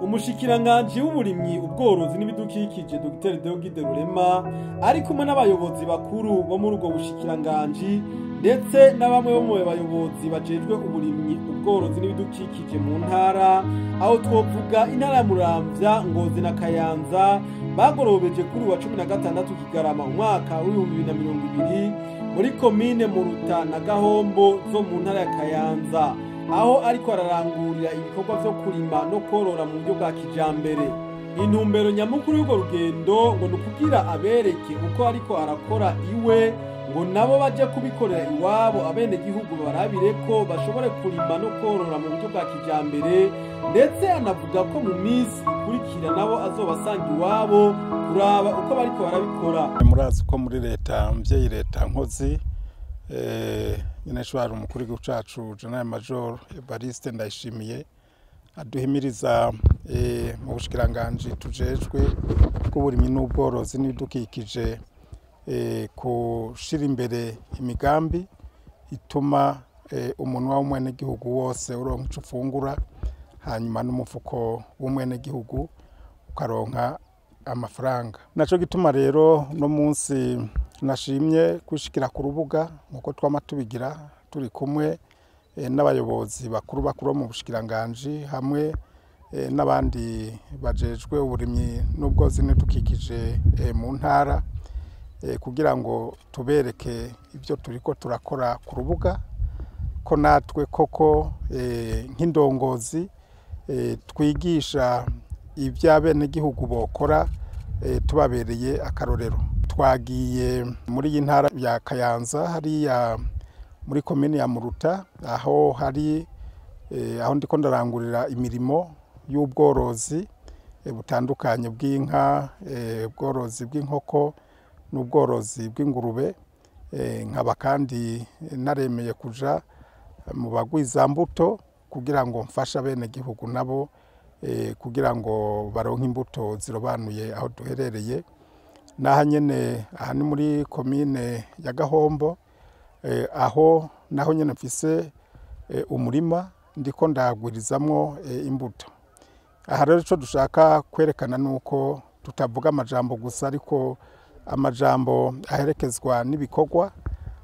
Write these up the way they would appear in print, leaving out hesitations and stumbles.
Umushikiranganji w'uburimyi, ubworozi n'ibidukikije, Dr Deogide Rurema, ari kumwe n'abayobozi bakuru bo muri ubwo bushikiranganji, ndetse na bamwe bo mu bayobozi bajejwe uburimyi, ubworozi n'ibidukikije mu ntara, aho twovuga intara ya Muramvya, Ngozi na Kayanza, bagorobeje kuri wa 16 Kigarama umwaka w'2020 muri komine Muruta na Gahombo zo mu ntara ya Kayanza, aho ariko ararangurira ibikorwa vyo kurima no korora mu buryo bwa kijambere. Intumbero nyamukuru y'urwo rugendo ngo ni ukugira abereke uko ariko arakora iwe, ngo nabo baje kubikorera iwabo, abenegihugu barabire ko bashobore kurima no korora mu buryo bwa kijambere. Ndetse anavuga ko mu minsi ikurikira nabo azobasanga iwabo kuraba uko bariko barabikora. Murazi ko muri leta mvyeyi, leta nkozi, nyine shwara umukuru w'igihugu cacu, General Major Evariste Ndayishimiye, aduhimiriza mu bushikiranganji tujejwe bw'uburimyi n'ubworozi n'ibidukikije kushira imbere imigambi ituma umunwa w'umwenegihugu wose uronka ico ufungura, hanyuma n'umufuko w'umwenegihugu ukaronka amafaranga. Naco gituma rero no munsi nashimye kwishikira ku rubuga nkuko twama tubigira, turi kumwe n'abayobozi bakuru bakuru mu bushikiranganji hamwe n'abandi bajejwe uburimyi n'ubworozi n'ibidukikije mu ntara, kugira ngo tubereke ibyo turiko turakora ku rubuga, ko natwe koko nk'indongozi twigisha iby'abenegihugu bokora, tubabereye akarorero. Twagiye muri iyi ntara ya Kayanza, hariya muri komine ya Muruta, aho hari aho ndiko ndarangurira imirimo y'ubworozi butandukanye bw'inka, ubworozi bw'inkoko n'ubworozi bw'ingurube. Nkaba kandi naremeye kuja mu bagwizambuto kugira ngo mfashe abenegihugu nabo kugira ngo baronke imbuto zirobanuye aho duherereye. Naha nyene aha ni muri komine ya Gahombo, aho naho nyene mfise umurima ndiko ndagwirizamwo imbuto. Aha rero ico dushaka kwerekana nuko tutavuga amajambo gusa, ariko amajambo aherekezwa n'ibikorwa,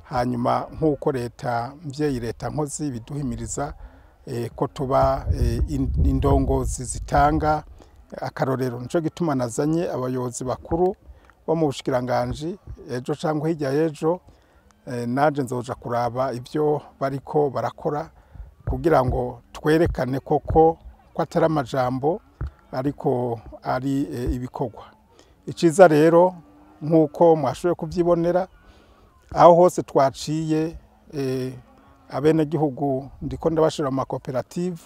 hanyuma nk'uko leta mvyeyi, leta nkozi biduhimiriza ko tuba indongozi zitanga akarorero. Nico gituma nazanye abayobozi bakuru bo mu bushikiranganji ejo cyangwa hirya y'ejo, naje nzoja kuraba ibyo bariko barakora kugira ngo twerekane koko ko atari amajambo ariko ari ibikorwa. Iciza rero nk'uko mwashoboye kubyibonera, aho hose twaciye, abenegihugu ndiko ndabashira mu makoperative,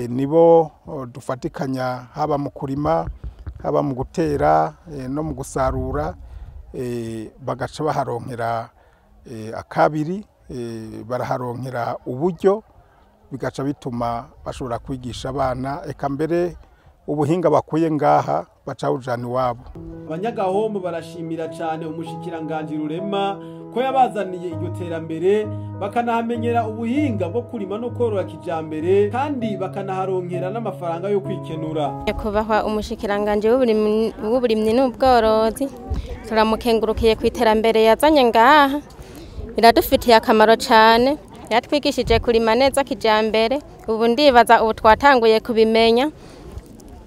nibo dufatikanya haba mu kurima, haba mu gutera no mu gusarura, bagaca baharonkera akabiri, baraharonkera uburyo, bigaca bituma bashobora kwigisha abana, eka mbere ubuhinga bakuye ngaha baca bujana iwabo. Abanyagahombo barashimira cyane umushikiranganji Rurema ko yabazaniye iryo terambere, bakanahamenyera ubuhinga bwo kurima no korora kijambere, kandi bakanaharonkera n'amafaranga yo kwikenura. Nyakubahwa umushikiranganji w'uburimyi n'ubworozi, turamukengurukiye ku iterambere yazanye ngaha, biradufitiye akamaro cyane. Yatwigishije kurima neza kijambere, ubu ndibaza ubu twatanguye kubimenya.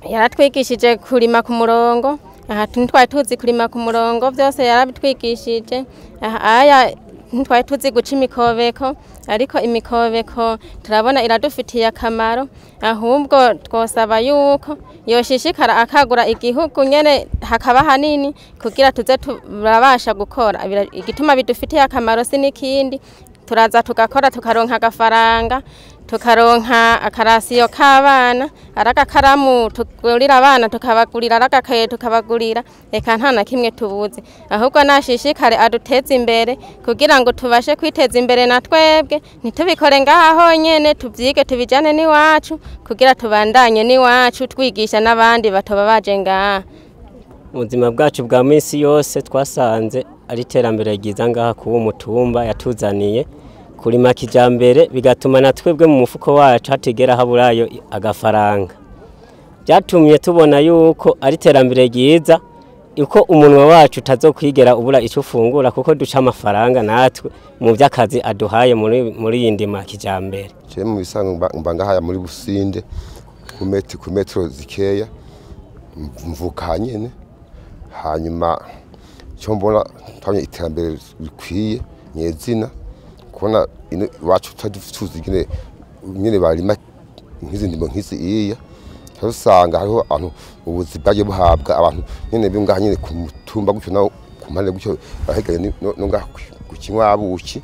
Yaratwigishije kurima ku murongo, aha ntitwari tuzi kurima ku murongo, byose yarabitwigishije. Aha aya ntitwari tuzi guca imikobeko, ariko imikobeko turabona iradufitiye akamaro. Ahubwo twosaba yuko yoshishikara akagura igihugu nyene hakaba hanini kugira tuze turabasha gukora. Igituma bidufitiye akamaro si n'ikindi, turaza tugakora tukaronka agafaranga, Tukaronka akarasiyo k'abana, aragakaramu tugurira abana tukabagurira, aragakaye tukabagurira, eka nta na kimwe tubuze. Ahubwo nashishikare aduteze imbere kugira ngo tubashe kwiteza imbere na twebwe, ntitubikore ngaha honyene, tuvyige tubijane n'iwacu kugira tubandanye n'iwacu twigisha n'abandi batoba baje ngaha. Ubuzima bwacu bwa minsi yose twasanze ari iterambere ryiza ngaha kuba umutumba yatuzaniye kurima kijambere, bigatuma na twebwe mu mufuko wacu hatigera haburayo agafaranga. Byatumye tubona yuko ari iterambere ryiza, uko umunwa wacu utazokwigera ubura icyo ufungura, kuko duca amafaranga natwe mu by'akazi aduhaye muri iyi ndima kijambere. Je mu bisanzwe mba ngahaya muri Businde ku metero zikeya mvuka nyene, hanyuma cyo mbona twamye iterambere bikwiye nyezina kubona iwacu tuzi nyene barima nk'izi ndimo nk'izi iya usanga hariho abantu ubuzi bwagiye buhabwa abantu nyene bingaha nyene ku mutumba gutyo naho ku mpande gutyo baheganye no ngaha ku kinywabuki,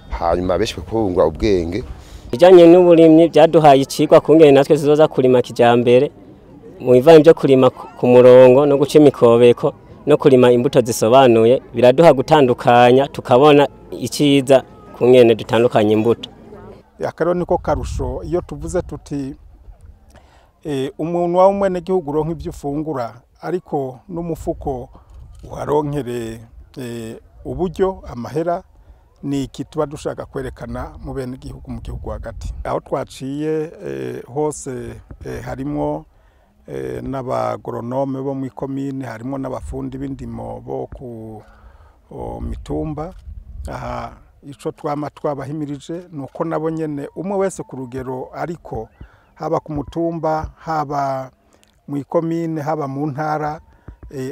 hanyuma benshi bakobungura ubwenge. Bijanye n'uburimyi byaduhaye icigwa kungene natwe tuzoza kurima kijambere mu bivanye byo kurima ku murongo no guca imikobeko no kurima imbuto zisobanuye, biraduha gutandukanya tukabona iciza kungene dutandukanye imbuto. Akaro niko karusho iyo tuvuze tuti umuntu wa umwene gihugu ronka ivyo ufungura ariko n'umufuko uharonkere uburyo amahera, ni iki tuba dushaka kwerekana mu bene gihugu mu gihugu hagati. Aho twaciye hose harimo n'abagoronome bo mu ikomine, harimo n'abafundi b'indimo bo ku mitumba. Aha ico twama twabahimirije nuko nabo nyene umwe wese ku rugero, ariko haba ku mutumba, haba mu ikomine, haba mu ntara,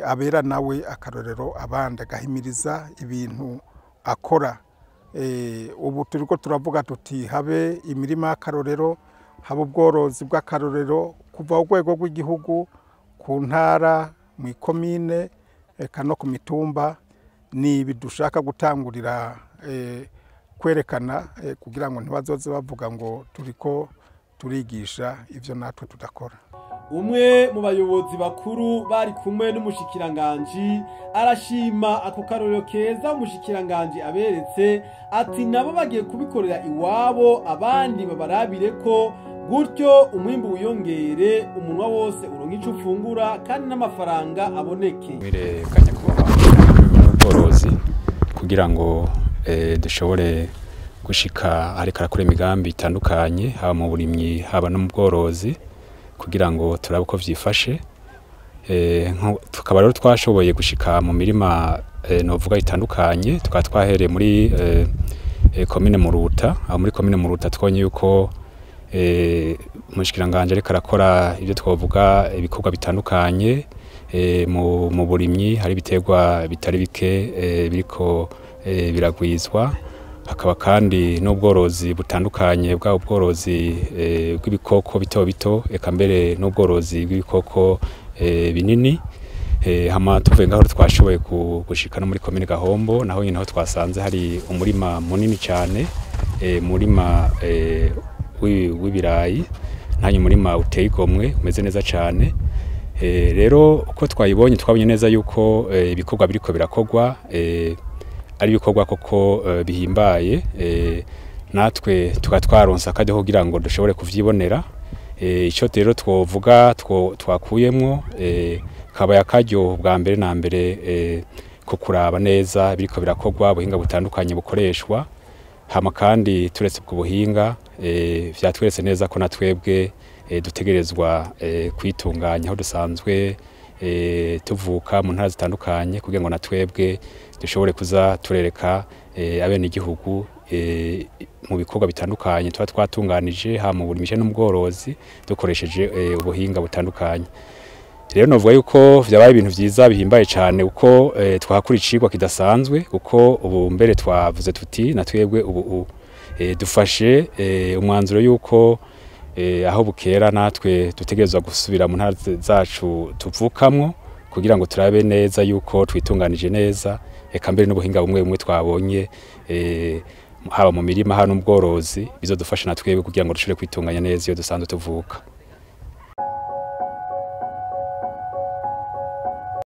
abera nawe akarorero abandi agahimiriza ibintu akora. Ubu turiko turavuga tuti habe imirima y'akarorero, haba ubworozi bw'akarorero kuva urwego rw'igihugu, ku ntara, mu ikomine, eka no ku mitumba. Ni ibi dushaka gutangurira kwerekana kugira ngo ntibazoze bavuga ngo turiko turigisha ivyo natwe tudakora. Umwe mu bayobozi bakuru bari kumwe n'umushikiranganji arashima ako karorero keza umushikiranganji aberetse, ati nabo bagiye kubikorera iwabo abandi babarabire ko gutyo umwimbu wiyongere, umunwa wose uronka ico ufungura kandi n'amafaranga aboneke. Mwirekanya kuba ubworozi kugira ngo dushobore gushika ariko arakora imigambi itandukanye haba mu burimyi haba no mu bworozi kugira ngo turabe uko vyifashe. Tukaba rero twashoboye gushika mu mirima novuga itandukanye, tukaba twahereye muri komine Muruta. Aho muri komine Muruta twonye yuko umushikiranganje ariko arakora ibyo twovuga ibikorwa bitandukanye mu burimyi, hari ibiterwa bitari bike biriko biragwizwa, hakaba kandi n'ubworozi butandukanye bwa ubworozi bw'ibikoko bito bito, eka mbere n'ubworozi bw'ibikoko binini. Hama tuvuye ngaho twashoboye gushika no muri komine Gahombo, naho nyine aho twasanze hari umurima munini cyane, umurima w'ibirayi, ntanyu umurima uteye igomwe umeze neza cyane. Rero uko twayibonye twabonye neza yuko ibikorwa biriko birakogwa ari ibikorwa koko bihimbaye, natwe tukaba twaronse akajya kugira ngo dushobore kuvyibonera. Ico rero twovuga twakuyemwo kabaye akaryo bwa mbere na mbere ko kuraba neza biriko birakogwa, ubuhinga butandukanye bukoreshwa, hama kandi turetse ubwo buhinga vyatweretse neza ko natwebwe dutegerezwa kwitunganya aho dusanzwe tuvuka mu ntara zitandukanye kugira ngo natwebwe dushobore kuza turereka abenegihugu mu bikorwa bitandukanye tuba twatunganije ha mu burimyi n'ubworozi dukoresheje ubuhinga butandukanye. Rero novuga yuko vyabaye ibintu vyiza bihimbaye cyane uko twahakura icigwa kidasanzwe, kuko ubu mbere twavuze tuti natwebwe ubu dufashe umwanzuro yuko aho bukera natwe dutegerezwa gusubira mu ntara zacu tuvukamwo kugira ngo turabe neza yuko twitunganije neza, eka mbere n'ubuhinga bumwe bumwe twabonye Haba mu mirima, haba n'ubworozi, bizodufasha na twebwe kugira ngo dushobore kwitunganya neza iyo dusanzwe tuvuka.